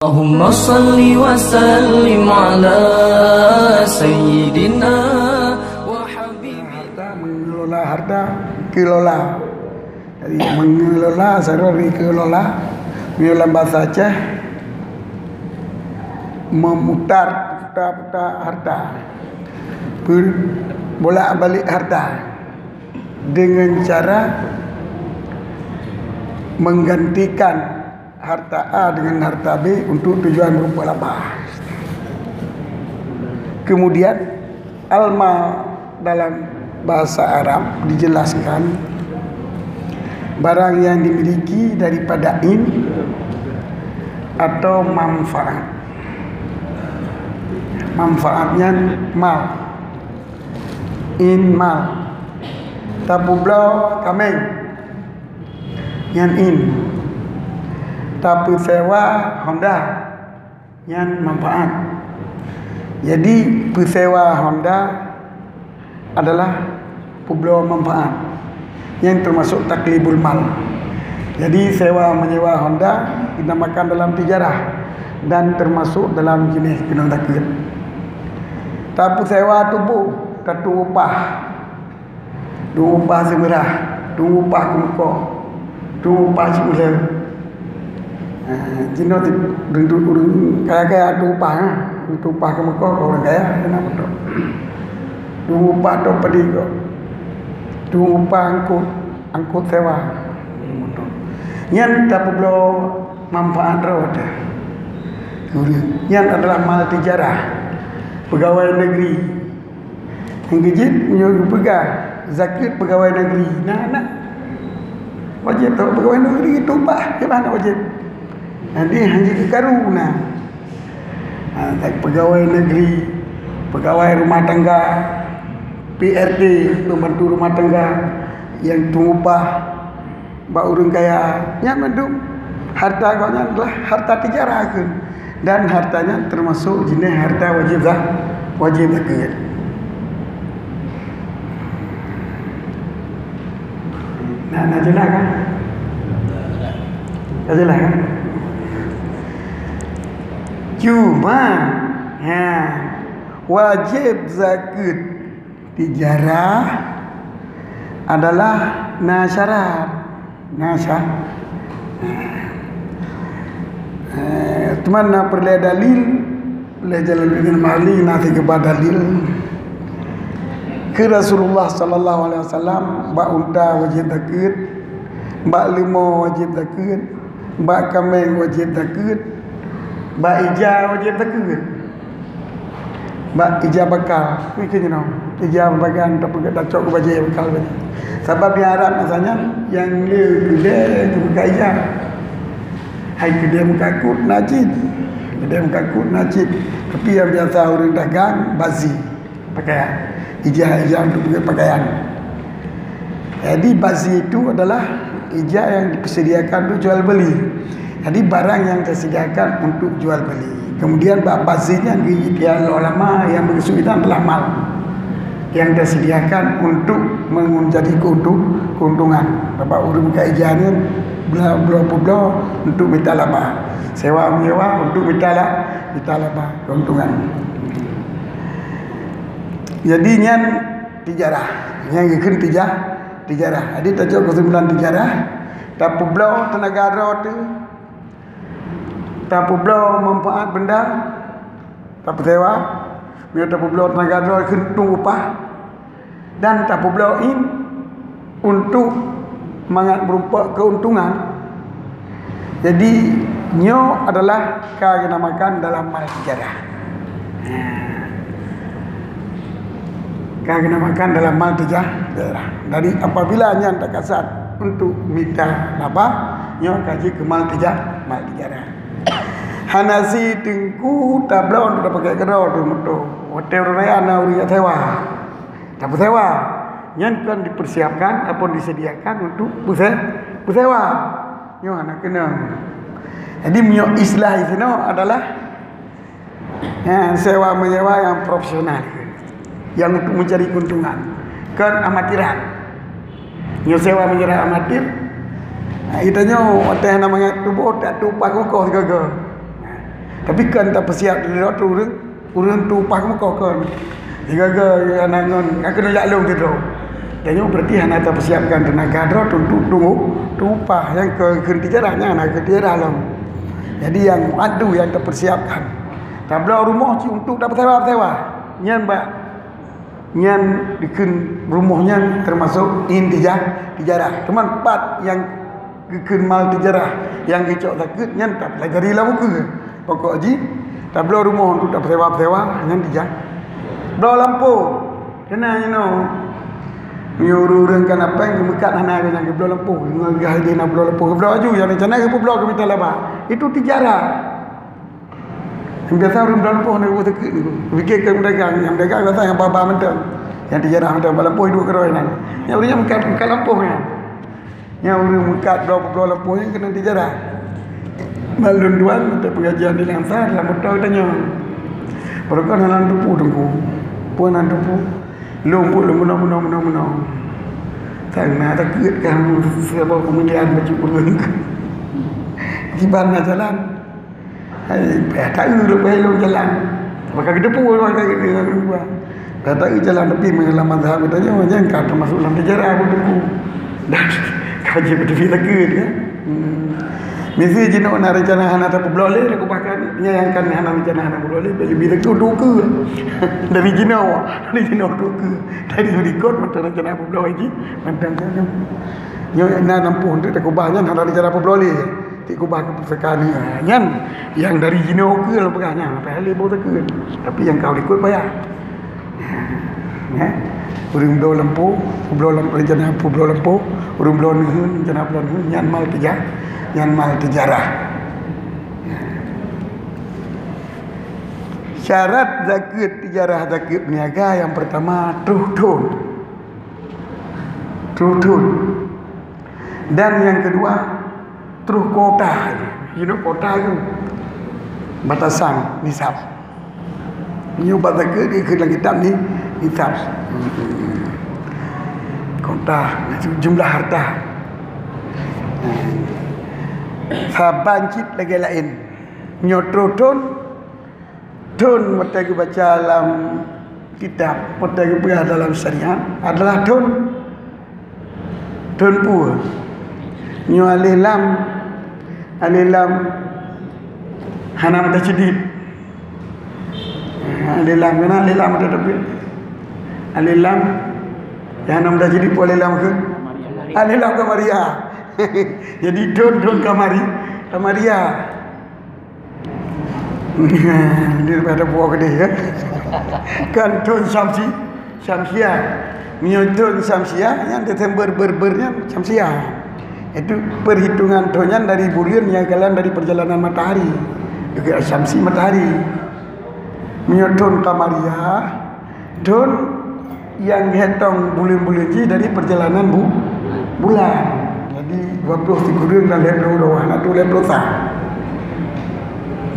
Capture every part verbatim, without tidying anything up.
Allahumma salli wa sallim ala sayyidina wa habibina. Harta, mengelola harta, kelola. Jadi, mengelola, secara dikelola, mengelola bahasa Aceh, memutar, putar-putar harta. Ber-, bolak-balik harta dengan cara menggantikan harta A dengan harta B untuk tujuan merumpok laba. Kemudian, al-mal dalam bahasa Arab dijelaskan barang yang dimiliki daripada in atau manfaat. Manfaatnya mal. In mal. Tapubloe kaméng. Nyan in. Tapeusewa Honda. Nyan manfaat. Jadi, peusewa Honda adalah peubloe manfaat. Nyan termasuk taklibul mal. Jadi, sewa menyewa Honda dinamakan dalam tijarah dan termasuk dalam jenis keunong zakeuet. Tapeusewa tuboh, tatueng upah. Tueng upah seumeurah, tueng upah keumeukoh, tueng upah siuleue. Ha, jinoe ureueng, ureueng kaya-kaya tueng upah, ha. Tueng upah keumeukoh keu ureueng kaya, na beutôi. Tueng upah toh padé keu. Tueng upah angkot, angkot sewa. Nyan tapeubloe manfaat droe teuh. Nyan adalah mal tijarah. Peugawai negeri. Nyang keujeuet meunyoe geupeugah zakeuet peugawai negeri, na, na. Wajéb tahu peugawai negeri itu bah, ya bah, na wajéb. Jadi hana jikaru na. Ha, tak peugawai negeri, peugawai rumah tangga, P R T, pembantu rumah tangga yang tueng upah, bak ureueng kaya, nyan mandum harta gobnyan adalah harta tijarah kheun. Dan harta nyan termasuk jeuneh harta wajéb za-, wajéb zakeuet. Nah, nah jeulaih kan? Nah jeulaih kan? Cuma, ha, wajéb zakeuet tijarah adalah na syarat. Na syarat. Eh, teuma na peureulée dalil, lé Jalaluddin Mahalli na sigeubah dalil. Keu Rasulullah sallallahu alaihi wasallam, bak unta wajéb zakeuet, bak leumo wajéb zakeuet, bak kaméng wajéb zakeuet, bak ija wajéb zakeuet. Bak ija bakal, kui keu jinoe. Ija bagian tapeugét tacok keu bajée bakal bajée. Sabab di Arab masa nyan, nyang le keudée keu buka ija. Hai keudée muka kut na cit. Keudée muka kut na cit. Tapi nyang biasa ureueng dagang, bazi. Pakaian. Ija-ija untuk pakaian. Jadi, bazi itu adalah ija yang dipersediakan untuk jual beli. Jadi, barang yang disediakan untuk jual beli. Kemudian, bak bazi nyan, di ulama yang berkesulitan adalah mal yang disediakan untuk menjadi keuntung-, keuntungan. Bak ureueng buka ija nyan, bela-, bloe peubloe untuk mita laba. Sewa menyewa untuk mita la-, mita laba, keuntungan. Jadi nyan tijarah. Nyan geukheun tija-, tijarah. Jadi tajok keusimpulan tijarah, tapeubloe teunaga droe teuh, tapeubloe manfaat benda, tapeusewa, meunyoe tapeubloe teunaga droe kheun tueng upah, dan tapeubloe in untuk mangat meurumpok keuntungan. Jadi, nyoe adalah ka geunamakan dalam mal tijarah. Ha. Ka geunamakan dalam mal tija-, tijarah. Jadi, apabila nyan takasad untuk mita laba, nyoe ka jeuet keu mal tija-, mal tijarah. Hana si teungku tabloe untuk tapakai keudroe teuh moto. Watée ureueng raya na ureueng jak sewa. Tapeusewa. Nyan kon dipersiapkan ataupun disediakan untuk peuse-, peusewa. Nyoe hana keunong. Jadi, meunyoe istilah di sinoe adalah, ha, sewa menyewa yang profesional. Yang untuk mencari keuntungan. Kon amatiran. Nyoe sewa menyewa amatir. Ha, geutanyoe watée hana mangat tuboh, tak tueng upah keu koh sigoe-goe. Tapi kan tapeusiap dulu tu ureuëng, ureuëng tu upah muka kan. Jaga-jaga anak ngon, aku nak jak lông tu. Tengok berarti hana tapeusiapkan tenaga droe untuk tunggu tu upah yang ke, ke tijarah, yang nak ke tijarah lom. Jadi yang adu yang tapeusiapkan. Tabloe rumoh cit untuk tapeusewa-sewa. Nyan bak Nyan dikheun rumoh nyan teumasok in tija-, tijarah. Teuma pat nyang geukheun mal tijarah nyang geucok zakeuet nyan tapelajari lam buku. Pokok jih tabloe rumoh untuk tapeusewa-sewa nyan tija-, bloe lampôh. Kena nyoe. Meunyoe ureuëng-ureuëng kan apeng geumeukat hana nyang geubloe lampôh, ngon gah ideh na bloe lampôh, geubloe aju nyang rencana geupeubloe keu mita laba. Itu tijarah. Biasa ureuëng bloe lampôh ni buat sakit ni. Fikir ke pedagang, yang pedagang biasa yang baba mantong. Yang tijarah mantong, bloe lampôh dua keroy nan. Yang ureuëng yang meukat, meukat lampôh ni. Yang ureuëng meukat bloe, bloe lampôh yang kena tijarah. Malun tuan, untuk pengajian di Langsar, dalam betul tanya. Perkara dalam tupu tunggu. Pun dalam tupu. Lông pun lông menong, menong, menong, menong. Tang na takut kan, siapa pemilihan baju kurung. Kiban na jalan. Hai, payah taeu lôn payah lôn jalan. Maka geuteupeue maka geuteupeue. Payah taeu jalan, tapi meunyoe lam mazhab geutanyoe, nyan ka teumasuk lam sejarah buku. Dan ka jeuet beuteubiet lakeue kan. Hmm. Miseu jinoe na rencana hana tapeubloe lé, laku bahkan nyang kan hana rencana hana peubloe lé, bagi bisa tu duke. Dari jinoe, dari jinoe duke. Dari likot mantong rencana peubloe jih, mantong kan. Nyoe na nampuh untuk takubah nyan hana rencana peubloe lé. Ti kubah keu pusaka ni. Ha, nyan nyang dari jinoe ukeue lôn peugah nyan, sampai hale boh takheun. Tapi nyang ka u likot payah. Ya. Ureuëng bloe lampôh, bloe lam-, rencana peubloe lampôh, ureuëng bloe neuheun, rencana bloe neuheun, nyan mal tija-, nyan mal tijarah. Syarat zakeuet tijarah, zakeuet niaga yang pertama troh thon. Troh thon. Dan yang kedua, troh kota. You know, kota tu batasan nisab. Nyoe bak zakeuet dikheun lam kitab ni nisab. Kota, jumlah harta. Saban cit lagée laén. Nyoe troh thon, thon watée geubaca lam kitab, watée geupeugah dalam syariat adalah thon, thon peue? Nyoe alif lam, alif lam hana meutasydid. Alif lam, kena alif lam ada tapi. Alif lam yang hana meutasydid peue alif lam kheun? Alif lam kamariah. Jadi thon, thon kamari-, kamariah. Dia pada buah gede ya. Kan thon syamsi, syamsiah. Meunyoe thon syamsiah, yang Desember ber-ber nyan syamsiah. Itu perhitungan thon nyan dari buleuen nyang kalon dari perjalanan matahari. Juga syamsi matahari. Meunyoe thon kamariah, thon nyang geuhitong buleuen-buleuen jih dari perjalanan bu-, bulan. Jadi, dua ploh sikureueng dan lhèe ploh uroe, hana tu lhèe ploh sa.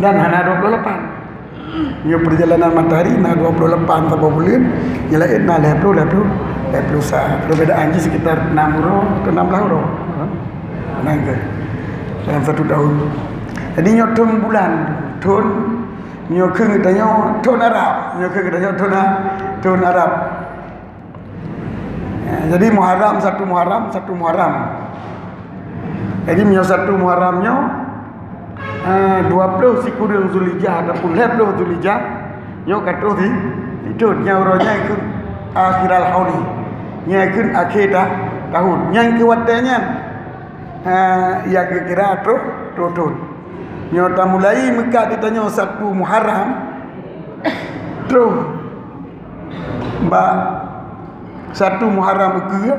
Dan hana dua ploh lapan. Nyoe perjalanan matahari na dua ploh lapan saboh buleuen, nyang laén na lhèe ploh, lhèe ploh, lhèe ploh sa. Perbedaan jih sekitar enam uroe atau enam belas uroe. Ha? Nah, itu. Dalam satu tahun. Jadi, nyoe thon bulan, thon Nyoe keuh geutanyoe thon Arab. Nyoe keuh geutanyoe thon A-, thon Arab. Ya, jadi Muharram, satu Muharram, satu Muharram. Jadi meunyoe satu Muharram nyoe, eh, dua ploh sikureueng Zulhijjah ataupun lhèe ploh Zulhijjah, nyoe ka troh di, di thon. Nyan uroe nyan keuh akhiral hauli. Nyan keuh akhé ta-, tahun. Nyan keuh watèe nyan. Ha, nyang geukira troh, troh thon. Nyoe tamulai meukat geutanyoe satu Muharram, troh bak satu Muharram ukeue.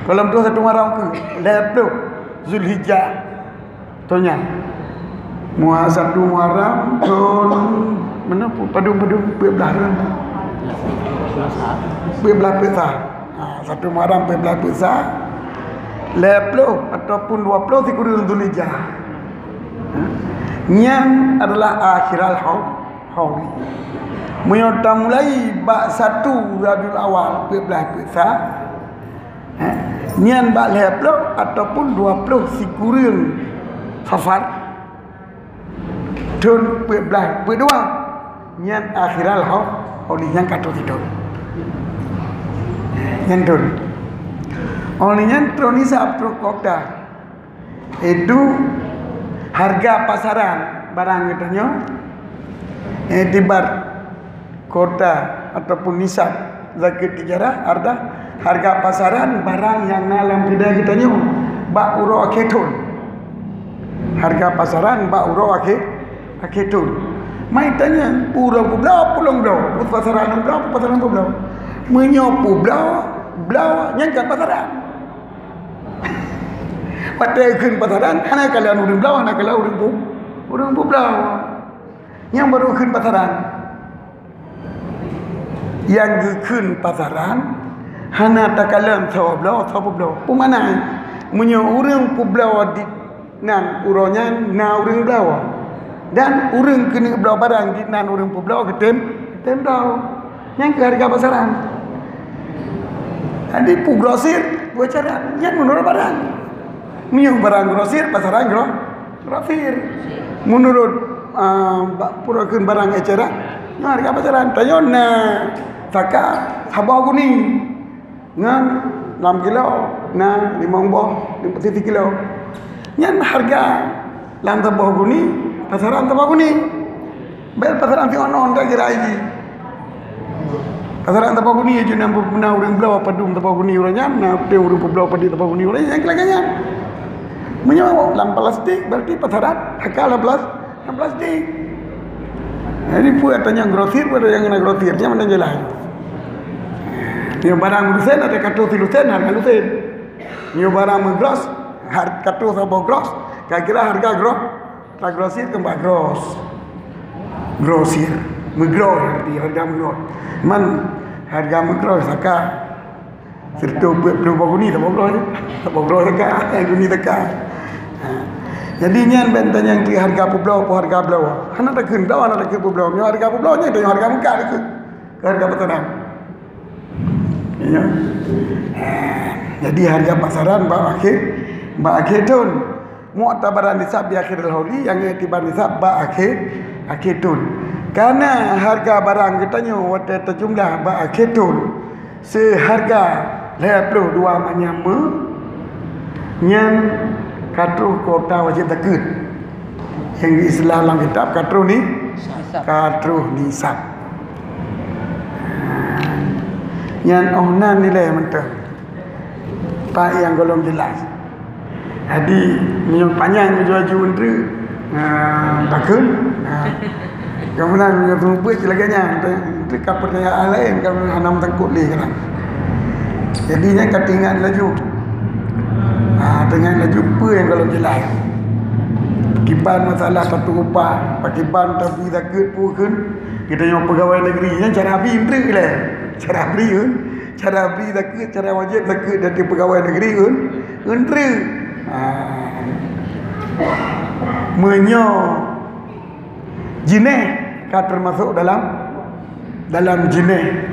Kalau troh satu Muharram ukeue, lhèe ploh Zulhijjah. Thon nyan. Muha-, satu Muharram, thon, mana pu-, padum, padum, peuet blah thon. Peuet blah peuet sa. Ha, satu Muharram peuet blah peuet sa. Lhèe ploh ataupun dua ploh sikureueng Zulhijjah. Ha? Nyan adalah akhiral hau-, hauli. Meunyoe tamulai bak satu Rabiul Awal peuet blah peuet sa, ha? Nyan bak lhèe ploh ataupun dua ploh sikureueng Safar. Thôn peuet blaih peuet dua. Nyan akhiral hau-, hauli nyang ka troh sithôn. Nyan thôn. Óh lheueh nyan troh nisab, troh kota. Itu harga pasaran barang geutanyoe, iktibar kota ataupun nisab zakat tijarah, arta harga pasaran barang nyang na lam keudè geutanyoe bak uroe akhé thôn. Harga pasaran bak uroe akhé, akhé thôn. Mai tanyong, ureuëng peubloe, peulông bloe, pasaran ureuëng bloe, pasaran peubloe. Meunyoe peubloe, bloe, nyan kan pasaran. Watée kheun pasaran, hana kalon ureuëng bloe, hana kalon ureuëng pu-, ureuëng peubloe. Nyang barô kheun pasaran. Nyang geukheun pasaran, hana takalon soe bloe, soe peubloe. Peue makna? Meunyoe ureuëng peubloe di nan uroe nyan na ureuëng bloe, dan ureuëng keuneuk bloe barang di nan ureuëng peubloe geutem, geutem bloe. Nyan keuh hareuga pasaran. Jadi, peue grosir, peue eceran, nyan meunurot barang. Meunyoe barang grosir, pasaran gro-, grosir. Meunurot, ah, ba-, peue kheun barang eceran, nyan hareuga pasaran. Tanyoe na saka saboh guni. Ngon lam kilo na limong boh, lim-, sisi kilo. Nyan hareuga lam saboh guni, pasaran saboh guni. Bèk pasaran singoh nyoe ka kira jih. Pasaran saboh guni jih na, na ureuëng bloe padum saboh guni uroe nyan, na ureuëng peubloe padum saboh guni uroe nyan, nyang lagèe nyan. Meunyoe lam plastik, berarti pasaran saka lam plas-, Lam plastik. Jadi, peue ata nyang grosir, peue ata nyang hana grosir, nyan mantong jeulaih. Nyoe barang meulusén, ata ka troh silusén, hareuga lusén. Nyoe barang meugros, har-, ka troh saboh gros, ka kira hareuga gros, ata grosir keu bak gros. Grosir. Meugroe, arti hareuga meugroe. Man hareuga meugroe, saka. Sireutoh peuet ploh boh guni, saboh groe je. Saboh groe saka, eh, guni saka. Ha. Jadi, nyan bèk tanyong keu hareuga peubloe, peue hareuga bloe. Hana takheun bloe, hana takheun peubloe. Meunyoe hareuga peubloe, nyan tanyong hareuga meukat takheun. Keu hareuga pasaran. Ya. Ha. Jadi, hareuga pasaran bak akhé, bak akhé thôn. Mu'tabaran nisab bi akhiril hauli, nyang iktibar nisab bak akhé, akhé thôn. Kareuna hareuga barang geutanyoe watèe tajumlah bak akhé thôn, seuhareuga lhèe ploh dua manyam meu, nyan ka troh kuota wajéb zakeuet. Nyang geuistilah lam kitab ka troh ni-, ka troh nisab. Nyan óh nan nilai mantong. Pat nyang gohlom jeulaih. Jadi, meunyoe panyang laju-laju eunteuk, ah, takheun, ah, kamoe na meunyoe seumeubeuet cit lagèe nyan, eunteuk ka peutanyaan laén, ka hana meusangkot lé keunan. Jadi, nyan ka teuingat laju. Ah, teuingat laju peue nyang gohlom jeulaih. Kiban masalah satu upah, pakiban tabri zakeuet peue kheun, geutanyoe peugawai negeri, nyan cara bri eunteuk lé. Cara bri eun-, Cara bri zakeuet, cara wajéb zakeuet dari peugawai negeri eun-, eunteuk. Ha. Meunyoe jinéh ka teumasok dalam, dalam jinéh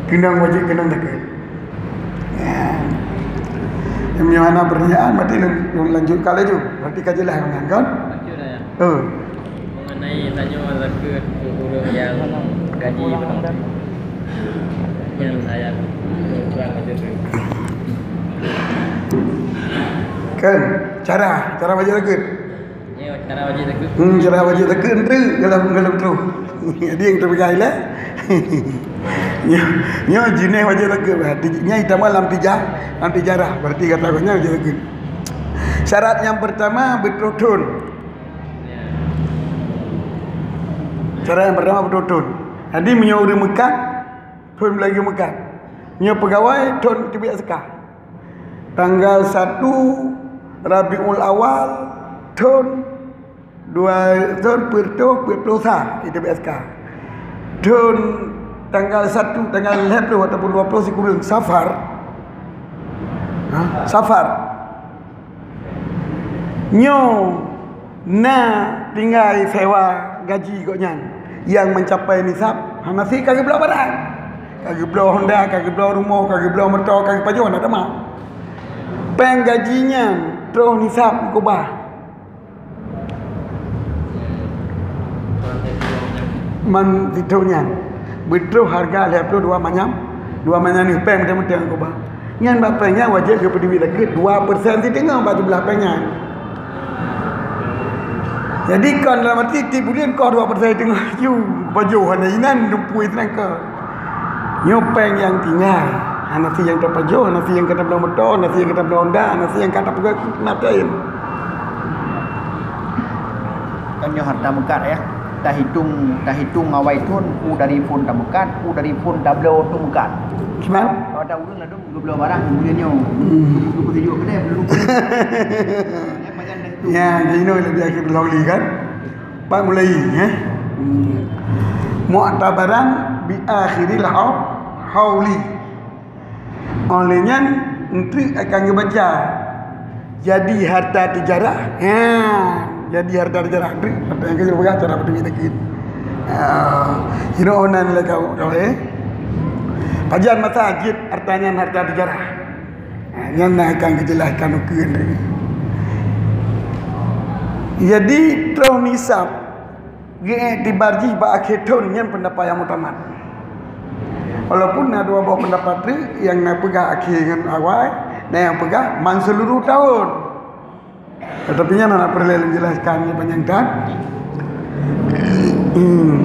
keunong wajéb keunong zakeuet. Ya. Meunyoe hana peurtanyaan, berarti lôn, lôn lanjutkan laju. Berarti ka jeulaih, kan? Lanjut, ya. Oh. Mengenai tanyoe zakeuet keu ureueng nyang gaji beunong. Nyan ayat kurang aja tu. Kan, cara, cara wajéb zakeuet. Ya, cara wajéb zakeuet. Hmm, cara wajéb zakeuet tu dalam, dalam tu. Jadi nyang terpegai lah. Nyoe, nyoe jinéh wajéb zakeuet. Nyan itamah lam tija-, lam tijarah. Berarti kata gobnyan wajéb zakeuet. Syarat nyang pertama, beutôi thôn. Cara nyang pertama beutôi thôn. Jadi, meunyoe ureueng meukat, thôn lagèe meukat. Meunyoe peugawai, thôn teubiet saka. Tanggal satu Rabiul Awal, thôn dua, thôn peuet reutôh peuet ploh sa, teubiet saka. Thôn tanggal satu, tanggal lhèe ploh ataupun dua ploh sikureueng Safar. Ha? Safar. Nyoe na tinggai sewa gaji gobnyan nyang meucapai nisab, hana sit ka geubloe barang. Ka geubloe honda, ka geubloe rumoh, ka geubloe moto, ka geupajoh, hana tamah. Péng gaji nyan troh nisab keubah. Man sithon nyan beutroh hareuga lhèe ploh dua manyam, dua manyam nyoe péng mantong-mantong kuba. Nyan bak péng nyan wajéb geupeuteubiet zakeuet dua persen siteungoh bak jumlah péng nyan. Jadi kon dalam arti tiep buleuen koh dua persen siteungoh laju, pajoh hana inan dumpui teunangka. Nyoe péng nyang tinggai, hana si nyang tapajoh, hana si nyang ka tabloe moto, hana si nyang ka tabloe honda, hana si nyang ka tapeugah keunapain. Kan nyoe harta meukat ya. Tahitong, tahitong awai thon, peue dari phon tameukat, peue dari phon tabloe thon meukat. Kiban? Kalau ada ureueng ladom geubloe barang buleuen nyoe. Hmm. Geupeutuju keudeh belum. Ya, pajan dah tu. Ya, jadi nyoe lebih akhir lagi kan. Pak mulai ya. Hmm. Mu'tabaran bi akhiril hau-, hauli. Oleh nyan, enteuk akan geubaca jadi harta tijarah. Ha, jadi harta tijarah. Enteuk, harta nyang ka geupeugah cara beutôi-beutôi. Ha, inoe nan lé kau, kau, eh. Pajan masa jeuet harta nyan harta tijarah. Ha, nyan akan geujelaskan ukeue. Jadi, troh nisab geuiktibar jih bak akhé thon, nyan peundapat nyang mutamat. Walaupun na dua boh peundapat treuk, nyang na peugah akhé ngon awai, na nyang peugah man seuluruh tahun. Tetapi nyan hana peureulée lôn jelaskan, nyan panyang that. Hmm.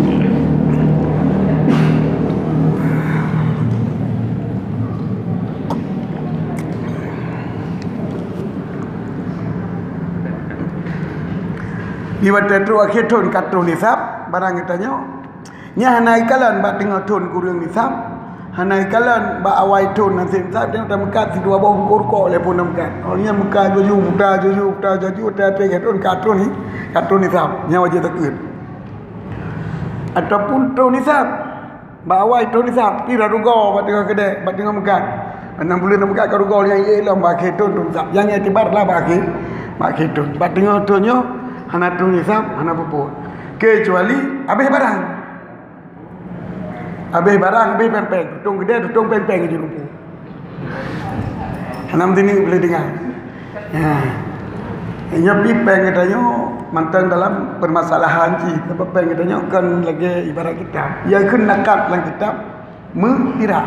Di watée troh akhé thon ka troh nisab, barang geutanyoe, nyan hana ikalon bak teungoh thon kureueng nisab, hana ikalon bak awai thon hase nisab, teungoh tameukat sidua boh bungkôh rukok lé phon tameukat. Oh, nyan meukat laju, puta laju, puta laju, watée akhé thon ka troh ni, ka troh nisab, nyan wajéb zakeuet. Ataupun troh nisab, bak awai troh nisab, pih rot rugoe bak teungoh keudeh, bak teungoh meukat. Nam buleuen meukat ka rugoe nyang ié lom bak akhé thon troh nisab. Nyang iktibar lah bak akhé, bak akhé thon. Bak teungoh thon nyoe hana troh nisab, hana peue-peue. Kecuali abéh barang. Abéh barang, abéh péng-péng. Tutong keudeh, tutong péng-péng jeuet rumpok. Hana meuteuneuk boleh dengar. Ya. Nyoe pih péng geutanyoe mantong dalam permasalahan cit. Sabab péng geutanyoe kon lagée ibarat kitab. Ya kheun na kat lam kitab meuh pirak.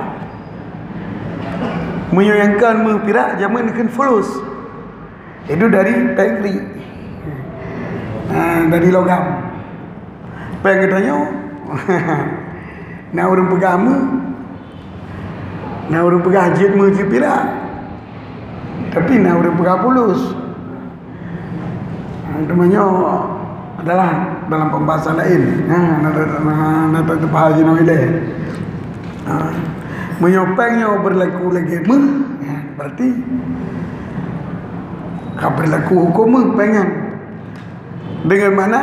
Meunyoe nyang kon meuh pirak, jameun kheun fulus. Itu dari péng ri. Ha, dari logam. Péng geutanyoe. Na ureueng peugah meuh. Na ureueng peugah jeuet meuh jeuet pirak. Tapi na ureueng peugah fulus. Ha, teuma nyoe adalah dalam pembahasan laén. Ha, na, na, na, na, na teupaham jinoe ilée. Ha, meunyoe péng nyoe berlaku lagée meuh, ha, berarti ka berlaku huköm meuh péng nyan. Dengan makna,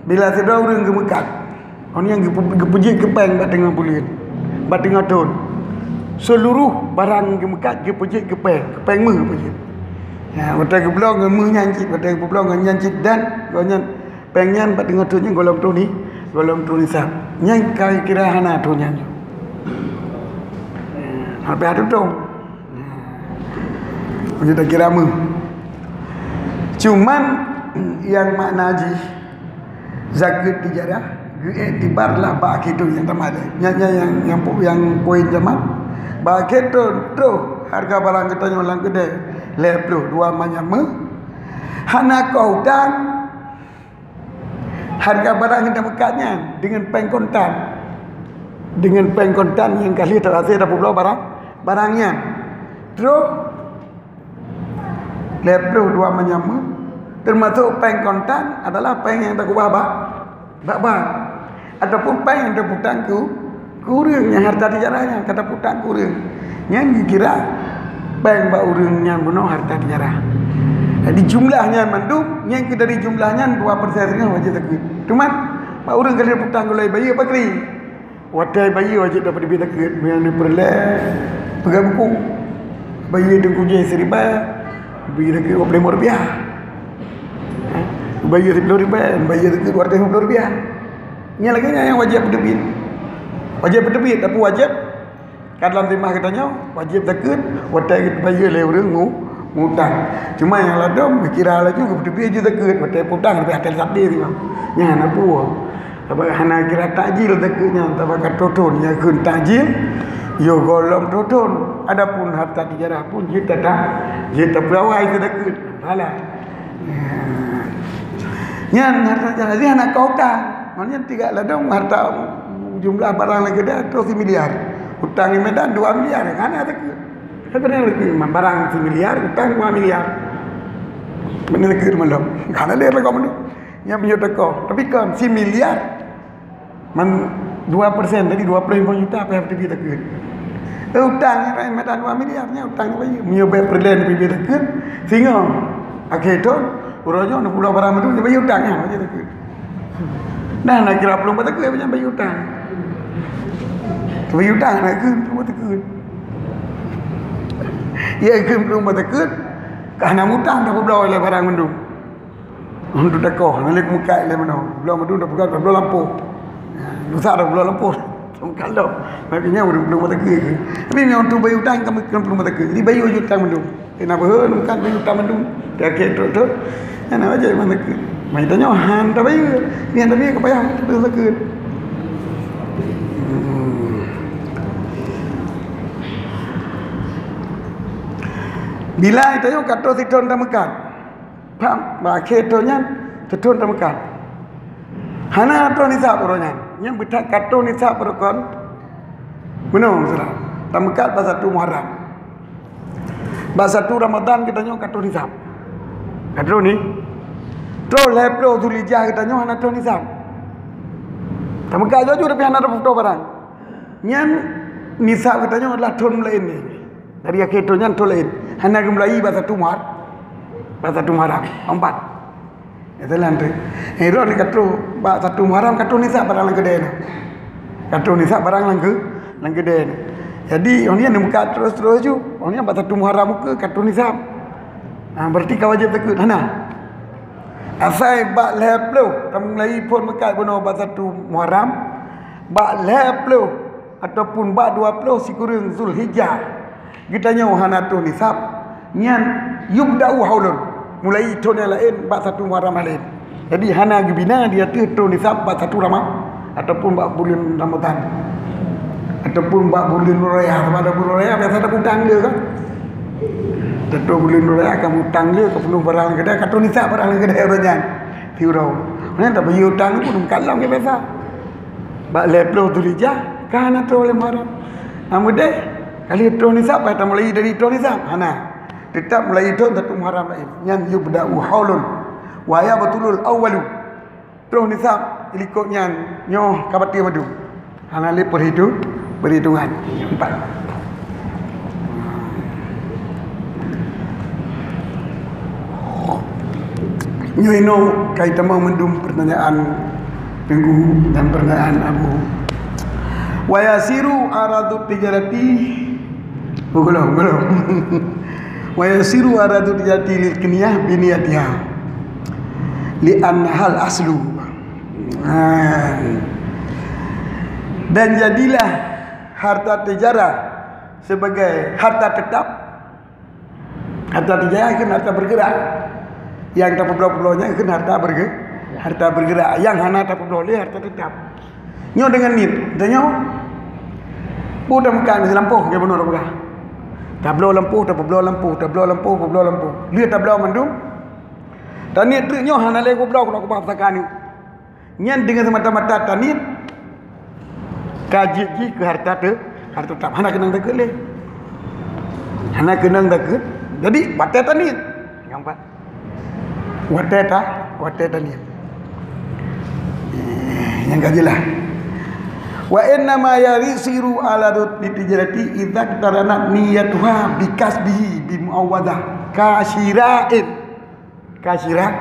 bila sidroe ureueng geumeukat, awak nyan geupeu-, geupeujeuet keu péng bak teungoh buleuen, bak teungoh thon. Seuluruh barang geumeukat geupeujeuet keu péng, keu péng meuh geupeujeuet. Ya, watée geubloe ngon meuh nyan cit, watée geubloe ngon nyan cit dan gobnyan péng nyan bak teungoh thon nyan gohlom troh ni, gohlom troh nisab. Nyan ka kira hana thon nyan. Ya, hana payah tutong. Meunyoe takira meuh. Cuman, nyang makna jih, zakeuet tijarah geuiktibar lah bak akhé thon nyang tamat. Nyan, nyan nyang, nyang po-, nyang poin tamat. Bak akhé thon troh hareuga barang geutanyoe lam keudè lhèe ploh dua manyam meuh. Hana koh utang, hareuga barang nyang tameukat nyan deungon péng kontan. Deungon péng kontan nyang ka lheueh teuhasé tapeubloe barang, barang nyan. Troh lhèe ploh dua manyam meuh, teumasok péng kontan adalah péng nyang takeubah bak, bak bank, ataupun péng nyang tapeutang keu, keu ureueng nyang harta tijarah nyan ka tapeutang keu ureueng. Nyan geukira péng bak ureueng nyan bunoe harta tijarah. Jadi jumlah nyan mandum, nyan keu dari jumlah nyan dua persen saja wajéb zakeuet. Cuman bak ureueng ka lheueh tapeutang keu lôn bayeue pakri. Watèe bayeue wajéb tapeuteubiet zakeuet, meunyoe peureulèe peugah buku. Bayeue Teungku Jai siribèe, bri zakeuet dua ploh limong rupiah. Bayeue siploh ribèe, bayeue zakeuet dua ratus lima puluh rupiah. Nyan lagèe nyan nyang wajéb peuteubiet. Wajéb peuteubiet, tapi wajéb ka dalam zimah geutanyoe, wajéb zakeuet, watèe bayeue lé ureueng mu-, mutang. Cuma nyang ladôm, geukira laju, geupeuteubiet jih zakeuet, watèe peutang, leubeh até sabé zimah. Nyan na peue. Sabab hana kira takjil takheun nyan, sabab ka troh thon, nyang kheun takjil, yo gohlom troh thon. Adapun harta tijarah pun jeuet tata, jeuet tapeuawai takheun. Salah. Nyan harta tijarah, jadi hana ka utang. Maknanya tiga ladong harta jumlah barang lagèe dia troh similiar. Utang di Medan dua miliar, hana takheun. Tapi dia lagi barang similiar, utang dua miliar. Mana takheun malam? Hana dia lagi mana? Nyang meunyoe teuka. Tapi kan similiar. Man dua persen tadi dua puluh lima juta apa yang tadi takheun. Eh, utang ni kan mata dua miliar ni utang ni bayu. Meunyoe bayar perlen lebih takheun. Singoh akhé thon, uroe nyoe enam puluh barang mandum bayu utang nyan bayu takheun. Dah nak kira pulung batakheun banyak bayu utang. Bayu utang nak kheun pulung batakheun. Ya kheun pulung batakheun. Ka hana mutang dah peubloe lé barang mandum. Untuk dakoh, milék mukat lé meunoe. Bloe mandum dah peugah, dah bloe lampôh. Nusa dah bloe lampôh. Mukat lom. Tapi nyan ureueng peuleueng mata keu. Tapi nyan untuk bayu utang, kamu kena peuleueng mata keu. Jadi bayu je utang mandum. Kena beuhe, mukat bayu utang mandum. Dia kira trok-trok. Nyan nak aja mata keu. Mai tanyoe, han tak bayu. Ni han tak bayu, ke payah, tak bayu mata keu. Hmm. Bila tanyoe ka troh sithon tameukat. Paham? Bak akhé thon nyan, teuthon tameukat. Hana troh nisab uroe nyan. Nyan beuthat ka troh nisab uroe kon. Meunoe, saudara. Tameukat bak satu Muharram. Bak satu Ramadan geutanyoe ka troh nisab. Ka troh ni. Troh lhèe ploh Zulhijjah geutanyoe hana troh nisab. Tameukat laju tapi hana troh barang. Nyan nisab geutanyoe adalah thon laén ni. Dari akhé thon nyan thon laén. Hana geumulai bak satu Muhar-, bak satu Muharram. Empat. Itu lah tu. Eh, roh ni ka troh bak satu Muharram ka troh nisab barang lam keudè na. Ka troh nisab barang lam keu-, lam keudè na. Jadi, orang ni buka terus-terus ju. Orang ni bak satu Muharram muka ka troh nisab. Ha, berarti ka wajib takheun. Hana. Asai bak lhèe ploh, tamulai phon meukat bunoe bak satu Muharram. Bak lhèe ploh ataupun bak dua ploh sikureueng Zulhijjah, geutanyoe hana troh nisab, nyan yubda'u haulun, mulai thon nyang laén bak satu Muharram laén. Jadi hana geubina di ateueh troh nisab bak satu Rama-, ataupun bak buleuen Ramadan, ataupun bak buleuen Raya. Sabab ada buleuen Raya biasa ada utang dia kan. Tentu buleuen Raya kamu utang dia ke penuh barang kedai, ka troh nisab barang kedai orang nyan. Tiurong. Mana tak bagi utang pun bukan lom ke biasa. Bak lhèe ploh Zulhijjah, ka hana troh lé Muharram. Namun deh, kali troh nisab, bah tamulai dari troh nisab. Hana. Tetap mulai thon satu Muharram laén. Nyan yubda'u haulun. Wa yabtulul awwalu. Troh nisab, ilikot nyan, nyoh ka bateue mandum. Hana lé perhitung-, perhitungan. Empat. Nyoe inoe kai tamong mandum pertanyaan Teungku dan pertanyaan Abu. Wa yasiru aradu tijarati. Oh, belum, belum. Wa yasiru aradu tijarati lil kiniyah biniyatiha. Li annahal aslu. Ha. Dan jadilah harta tijarah sebagai harta tetap. Harta tijarah kan harta bergerak. Yang tapeubloe-peubloe nyan kan harta berge-, harta bergerak. Yang hana tapeubloe lé harta tetap. Nyoe dengan nit, tanyoe. Peue tameukat di lampôh, lagèe bunoe tapeugah. Tabloe lampôh, tapeubloe lampôh, tabloe lampôh, peubloe lampôh. Lheueh tabloe mandum. Taniet treuk nyoe hana lé kubloe, keunoe kubah pusaka ni. Nyan deungon semata-mata taniet ka jeuet jih keu harta teu-, harta tetap. Hana keunong takheun lé. Hana keunong takheun. Jadi, watèe taniet. Nyang pat. Watèe ta-, watèe taniet. Eh, nyang ka jeulaih. Wa inna ma yarisiru ala rutbi tijarati idza taranat niyatuha bikasbihi bimuawadah kasyira'in. Kasyira-,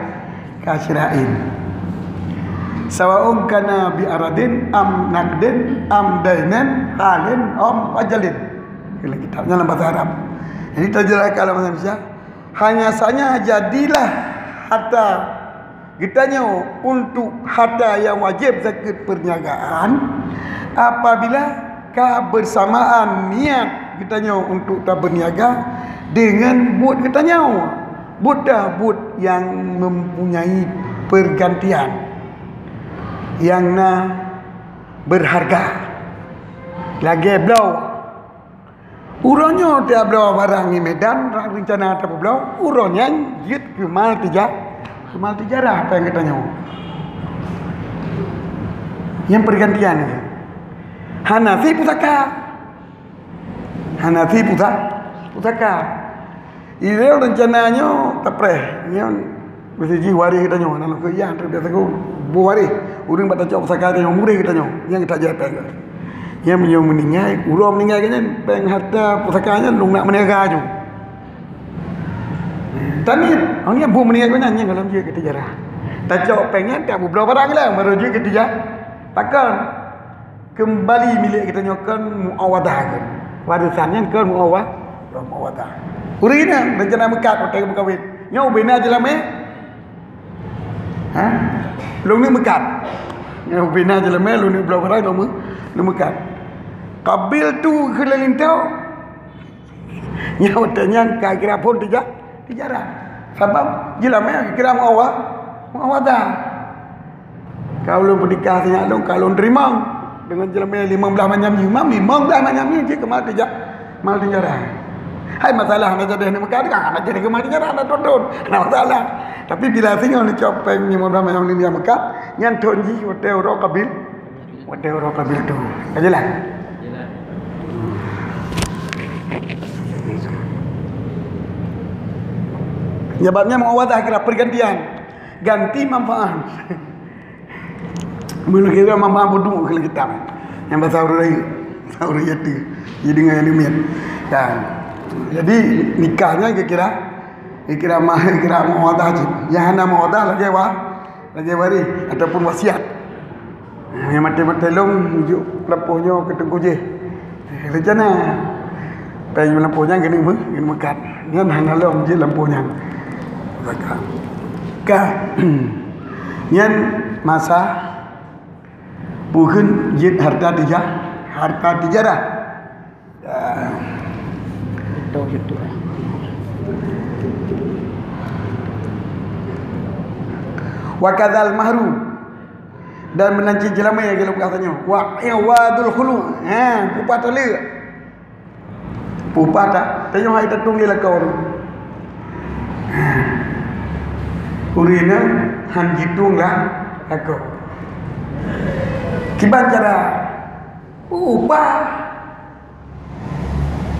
kasyira'in. Sawaun kana bi aradin am naqdin am dainin halin am ajalin. Dalam kitab, dalam bahasa Arab. Jadi, terjelaskan dalam bahasa Indonesia. Hanya saja jadilah harta geutanyoe untuk harta yang wajib zakeuet perniagaan apabila ka bersamaan niat geutanyoe untuk taberniaga dengan buet geutanyoe. Buet dah buet yang mempunyai pergantian. nyang na beurharga lagée bloe. Uroe nyoe tiep bloe barang ngi Medan, rencana tapeubloe, uroe nyan jeuet keu mal tija-, keu mal tijarah, péng geutanyoe. Nyang peurgantian nyan. Hana si pusaka. Hana si pusa-, pusaka. Ilée rencana nyoe tapreh, nyoe meusti jih waréh geutanyoe, na lôn keu Yan, biasa ku bu waréh. Ureuëng bak tacok pusaka tanyoe, muréh geutanyoe, nyang tajak péng. Nyang meunyoe meuninggai, uroe meuninggai geuh nyan, péng harta pusaka nyan lôn nak meuniaga ju. Taniet, awak nyan bu meuninggai geuh nyan, nyang gohlom jeuet keu tijarah. Tacok péng nyan, tak beubloe barang lé, baru jeuet keu tijarah. Takon. Keumbali milék geutanyoe kon muawadah kon. Warisan nyan kon muawa-, muawadah. Ureuëng inong rencana meukat watée geumeukawen. Nyoe ubena jeulamé. Ha? Lôn ni meukat. Nyoe ubena jeulamé, lôn ni bloe barang, lôn meu-, lôn meukat. Qabiltu keu lé linto. Nyoe watée nyan ka kira phon tija-, tijarah. Sabab jeulamé kira muawa-, muawadah. Ka ulôn peunikah sinyak lôn, ka lôn teurimong deungon jeulamé limong blaih manyam nyoe. Mam limong blaih manyam nyoe jeuet keu mal tija-, mal tijarah. Hai masalah hana jadi ni meukat, hana jadi keu mal tijarah, hana thon-thon. Hana masalah. Tapi bila singoh neucok péng limong blaih manyam nyoe meukat, nyan thon jih watée uroe qabil. Watée uroe qabiltu. Ka jeulaih? Nyan bab nyan muawadah kira pergantian. Ganti manfaat. Meunurot kira manfaat buduk keu kitab. Nyang bahasa ureuëng rayeuk. Bahasa ureuëng yatu. Jadi dengan yang demikian. Kan. Jadi nikah nyan kira-kira, kira mah, kira muawadah cit. Nyang hana muawadah lagée wa-, lagée waréh ataupun wasiat. Nyang maté-maté lom jok lampôh nyoe keu teungku jih. Rencana péng lampôh nyan keuneuk meu-, keuneuk meukat. Nyan hana lom jeuet lampôh nyan. Zakat. Ka. Nyan masa peue kheun jeuet harta tija-, harta tijarah. Wa kadzal mahru, dan meunan cit jeulamé nyang geuleueh geutanyoe. Wa iwadul khulu. Ha, peue pat taleuek. Peue pat ta-, tanyoe hai tatueng lé lakoe. Ha. Ureuëng inong han jitueng la-, lakoe. Kiban cara? Peue pat.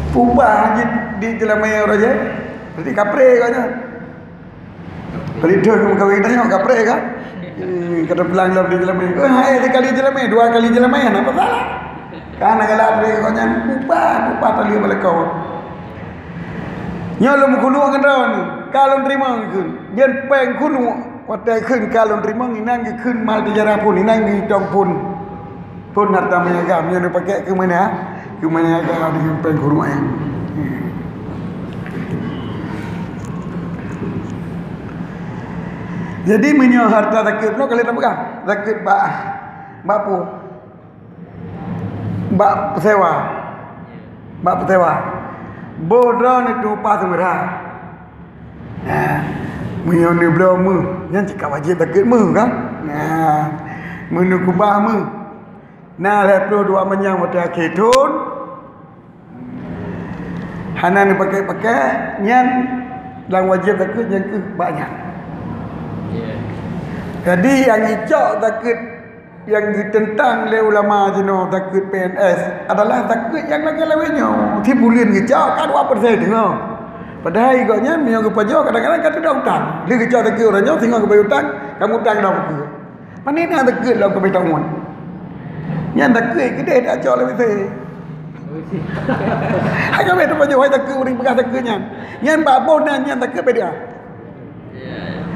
Peue pat jih di jeulamé uroe jih. Berarti kapré gobnyan. Kali dua kamu kawin tanya kapré kan? Hmm, kata pulang dalam di jeulamé. Oh, hai sekali jeulamé, dua kali jeulamé, apa salah? Kan galak dari gobnyan peue pat, peue pat tali bak lakoe. Nyoe lôn meukhuluk ngon droeneuh, ka lôn teurimong kheun. Nyan péng khuluk, watée kheun ka lôn teurimong, inan geukheun mal tijarah phon, inan geutong phon. Phon harta meuniaga, meunyoe neupaké keu meuniaga, keu meuniaga deungon péng keurumahan. Jadi meunyoe harta zakeuet, bunoe ka lheueh tapeugah, zakeuet bak, bak peue? Bak peusewa. Bak peusewa. Boh droeneuh teuh upah seumeura. Nah, meunyoe neubloe méuh, nyan cit ka wajéb zakeuet méuh kan? Nah, meunyoe keubah méuh, na lhée ploh dua manyam watée akhé thon, hana neupaké-paké, nyan lam wajéb zakeuet nyan keuh bak nyan. Jadi, nyang jicok zakeuet nyang geuteuntang lé ulama jinoe zakeuet P N S adalah zakeuet nyang lagée lawét nyoe. Sibuleuen geucok ka dua persen teungoh. Padahai gobnyan meunyoe geupajoh kadang-kadang ka teuda utang. Lheueh geucok zakeuet uroe nyoe singoh geubayeue utang, kamoe utang dong keue. Pane na zakeuet lom keubiet taun. Nyan zakeuet keudeh dak cok lé miseue. Hai keubiet tapajoh hai zakeuet ureuëng peugah zakeuet nyan. Nyan bak boh nan nyan zakeuet beda.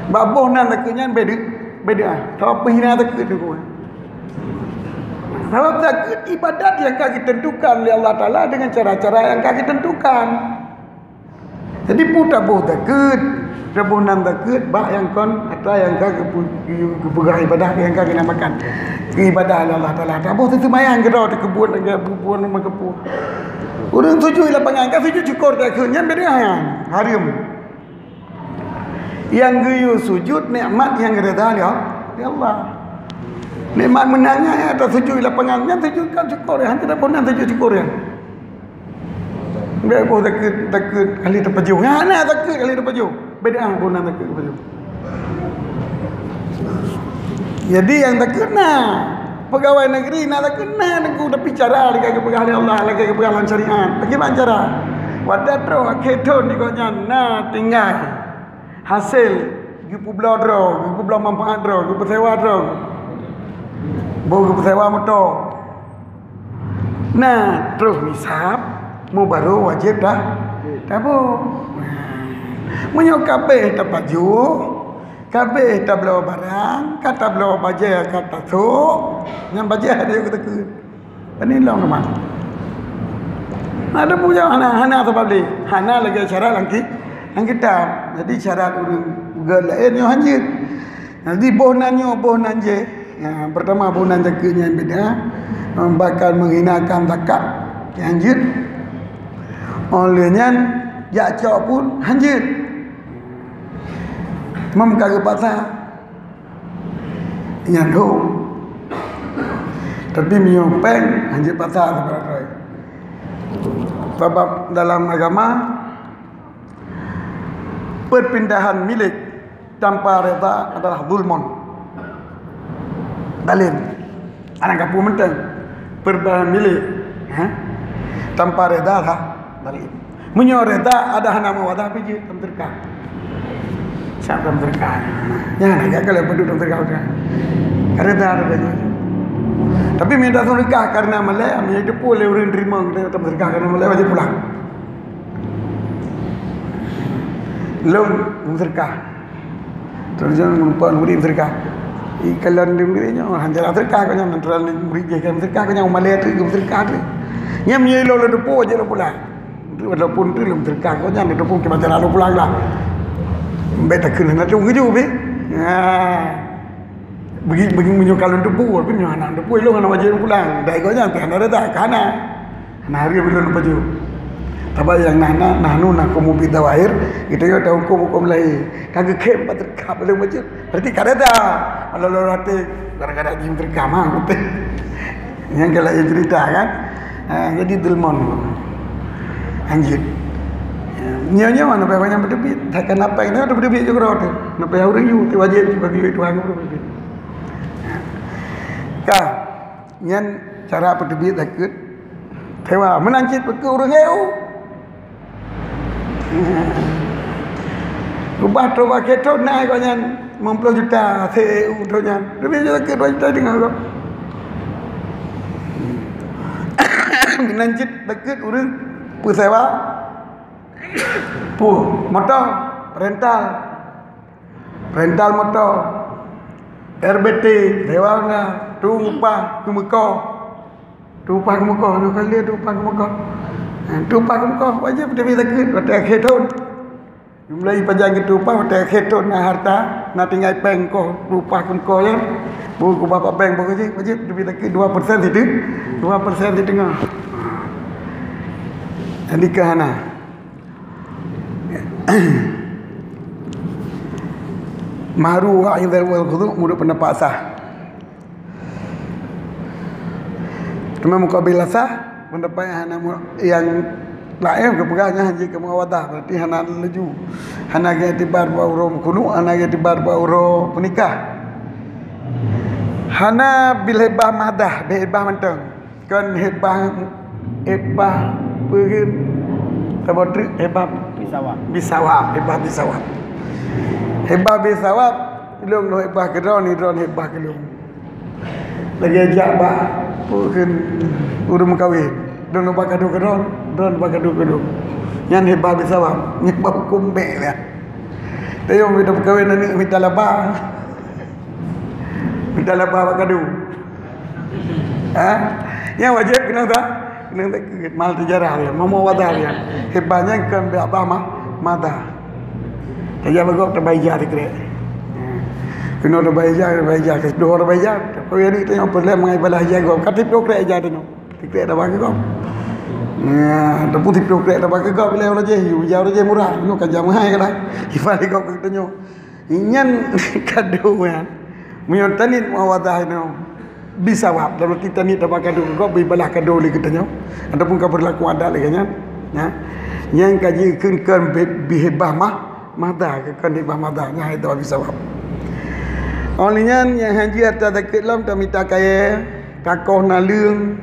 Bak boh nan takeuet nyan beda, beda. Sabab peuhina takeuet tu. Sabab takeuet ibadat nyang ka ditentukan oleh Allah Taala dengan cara-cara nyang ka ditentukan. Jadi peue taboh takeuet, taboh nan takeuet bak nyang kon atra nyang ka geupeugah ibadah nyang ka geunamakan ibadah oleh Allah Taala. Taboh teuseumbayang keudroe teukeubon lagée bubuon meukeupue. Ureuëng sujud lapangan ka sujud syukur takeuet nyan beda nyan hareuem. Nyang geuyue sujud nikmat nyang reda lé Allah. Nikmat meunang nyan, ya, tasujud lapangan nyan, sujud kan syukur, ya. Hana boh nan sujud syukur, ya. Bèk boh takheun, takheun kali teupajoh. Ya, hana takheun kali teupajoh. Bid'ah boh nan takheun teupajoh. Jadi nyang takheun na, pegawai negeri na takheun na, Teungku, tapi cara lagèe geupeugah lé Allah, lagèe geupeugah lam syariat. Bagaimana cara? Watèe troh akhé thon di gobnyan na tinggai. Hasé geupeubloe droe, geupeubloe manfaat droe, geupeusewa droe. Boh geupeusewa moto. Nah, troh nisab, meu barô wajéb dah tabông. Meunyoe ka abéh tapajoh, ka abéh tabloe barang, ka tabloe bajèe, ka tasôk, nyan bajèe deuh keu takheun. Pane lom teuma. Ada punya hana, hana sabab lé. Hana lagèe syarat lam ki-, lam kitab. Jadi syarat ureueng peugöt laén nyoe hanjeuet. Jadi boh nan nyoe, boh nan jih. Ya, pertama boh nan takheun nyan bid'ah. Bahkan menghinakan zakat, hanjeuet. Óh lheueh nyan jak cok pun hanjeuet. Meuka geupaksa. Nyan hom. Tapi meunyoe péng, hanjeuet paksa sibagoe. Sabab dalam agama, perpindahan milik tanpa reda adalah zulmun. Zalim. Aneuk kapeue mantong. Perpindahan milik, ha? Tanpa reda adalah zalim. Meunyoe reda ada hana muawadah, pih jeuet lam seudeukah. Siap lam seudeukah. Nyan, agak kalau padum lam seudeukah. Ka reda, reda nyan. Tapi meunyoe lam seudeukah karena malèe, meunyoe teupeu lé ureueng terima kita lam seudeukah karena malèe, wajéb pulang. Lôn lam seudeukah. Terus jangan lupa murid lam seudeukah. Ih, kalon di murid nyoe, hana jalan seudeukah kau nyan, antara murid jih kan seudeukah kau nyan, malèe tu, lam seudeukah tu. Nyan meunyoe lôn, lôn teupeu, wajéb lôn pulang. Walaupun tu lôn seudeukah kau nyan, lôn teupeu kiban cara lôn pulang lah. Bèk takheun hana teungku ju pih. Ha. Bagi, bagi meunyoe kalon teupeu, tapi meunyoe hana teupeu, lôn hana wajéb lôn pulang. Dai kau nyan, hana reda, hana. Nah, hari belum pajoh. Tapi nyang na, na, nahnu nahkumu bidh-dhawahir, kita yo tahukum hukum lahir. Ka geukhém pat ka belum pajoh. Berarti ka reda. Kalau lo rate gara-gara jim terkam ha, betul. Yang kalau yang cerita kan. Ha, jadi zulmun. Anjir. Nyonya mana banyak bertebit. Takkan apa yang ada bertebit juga rot. Napa yang orang yu wajib bagi Tuhan bertebit. Ka. Nyan cara peuteubiet zakeuet. Sewa meunan cit peue keu ureueng E U. Ubah troh bak kheun na gobnyan limong ploh juta se E U troh nyan. Leubeh jeuet zakeuet dua juta teungoh gob. Meunan cit zakeuet ureueng peusewa peue moto rental. Rental moto, R B T, sewa na, tueng upah keumeukoh. Tueng upah keumeukoh, nyoe kali tueng upah keumeukoh. Ha, tueng upah keumeukoh, wajéb teubiet zakeuet watèe akhé thon. Jumlah ipajan keu tueng upah watèe akhé thon na harta, na tinggai péng koh, tueng upah keumeukoh nyan. Beu keubah bak bank, beu jih, wajéb teubiet zakeuet dua persen situ, dua persen siteungoh. Jadi keu hana. Mahru wa idza wal khudu' meunurot pendapat sah. Teuma mukabil sah, pendapat nyang hana mu-, nyang laén geupeugah nyan hanjeuet keu muawadah, berarti hana laju. Hana geuiktibar bak uroe meukhulu', hana geuiktibar bak uroe peunikah. Hana bil hibah mahdah, bil hibah mantong. Kon hibah, hibah peue kheun? Saboh treuk hibah bisawab. Bisawab, hibah bisawab. Hibah bisawab, lôn lôn hibah keu droeneuh, droeneuh hibah keu lôn. Lagèe jak bak peue kheun ureueng meukawen. Lôn lôn bak kado keu droeneuh, droeneuh bak kado keu lôn. Nyan hibah bisawab, nyan bak hukôm bèk lah. Tayong mita meukawen aneuk mita laba. Mita laba bak kado. Ha? Nyang wajéb keunong sa-, keunong zakeuet, mal tijarah nyan, mal muawadah nyan. Hibah nyan kon bak bah ma-, madah. Tajak bak gob tabai ija sikrek. Ha. Keunoe tabai ija, tabai ija, keu siplôh tabai ija. Tapi hari tanyoe peureulèe mangat ibalah ija gob, ka siplôh krek ija tanyoe. Sikrek tabai keu gob. Ha, ataupun siplôh krek tabai keu gob, ilèe uroe jéh, ija uroe jéh murah, keunoe ka ija meuhai kadang. Ibalah gob keu tanyoe. Nyan kado nyan. Meunyoe taniet muawadah nyoe, bri sawab, dalam arti taniet tabri kado keu gob, bri balah kado lé geutanyoe, ataupun ka beurlaku adat lagée nyan, ya. Nyang ka jikheun kon bri hibah mah, madah, kon hibah madah, nyan hai tabri sawab. Óh lheueh nyan, nyang hana jeuet ata zakeuet lom, tamita kayée, takoh naleueng.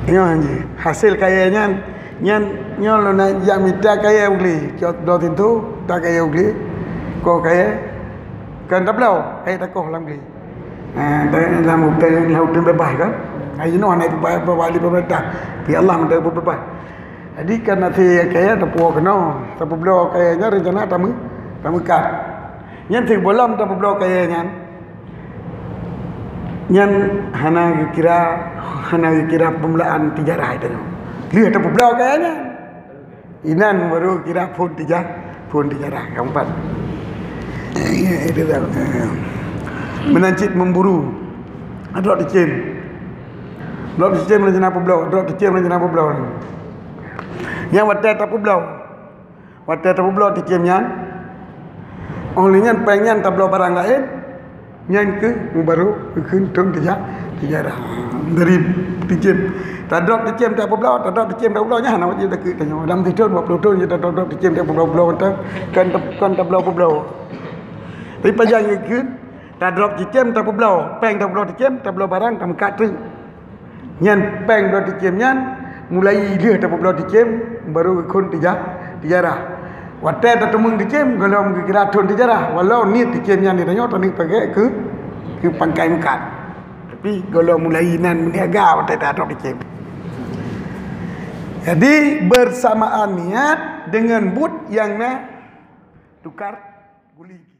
Nyoe hana jeuet. Hasé kayée nyan, nyan nyoe lôn jak mita kayée u glé, cok bloe tintu, mita kayée u glé, koh kayée, kon tabloe, kayée takoh lam glé. Ha, dan lam hutan, lam hutan bebas kan? Hai jinoe hana ipeubah, ipeubah lé pemerintah. Tapi Allah meuteupeu bebas. Jadi kan até kayée tapuwoe keunoe, tapeubloe kayée nyan rencana tameu-, tameukat. Nyan teuk bolom tapeubloe kayée nyan. Nyan hana geukira, hana geukira peumulaan tijarah itu. Lheueh tapeubloe kayée nyan. Inan baru kira phon tija-, phon tijarah keempat. Itu dah. Meunan cit memburu. Drop ticém. Drop ticém rencana peubloe, drop ticém rencana peubloe. Nyang watée tapeubloe. Watée tapeubloe ticém nyan, óh lheueh nyan péng nyan tabloe barang laén, nyan keuh baru kheun thon tija-, tijarah. Dari ticém, tadrop ticém tapeubloe, tadrop ticém tapeubloe, nyan hana wajéb takheun tanyoe. Lam sithon, dua ploh thon, tadrop ticém tapeubloe-bloe mantong, kon, kon tabloe peubloe. Tapi pajan kheun, tadrop ticém tapeubloe, péng tapeubloe ticém, tabloe barang tameukat treuk. Nyan péng bloe ticém nyan, mulai lheueh tapeubloe ticém, baru geukheun tija-, tijarah. Watée tateumeung ticém, gohlom geukira thon tijarah. Walau niet ticém nyan di tanyoe taneuk pakai keu, keu pangkai meukat. Tapi gohlom mulai nan meuniaga watée tadrop ticém. Jadi, bersamaan niat dengan buet nyang na tukar guli.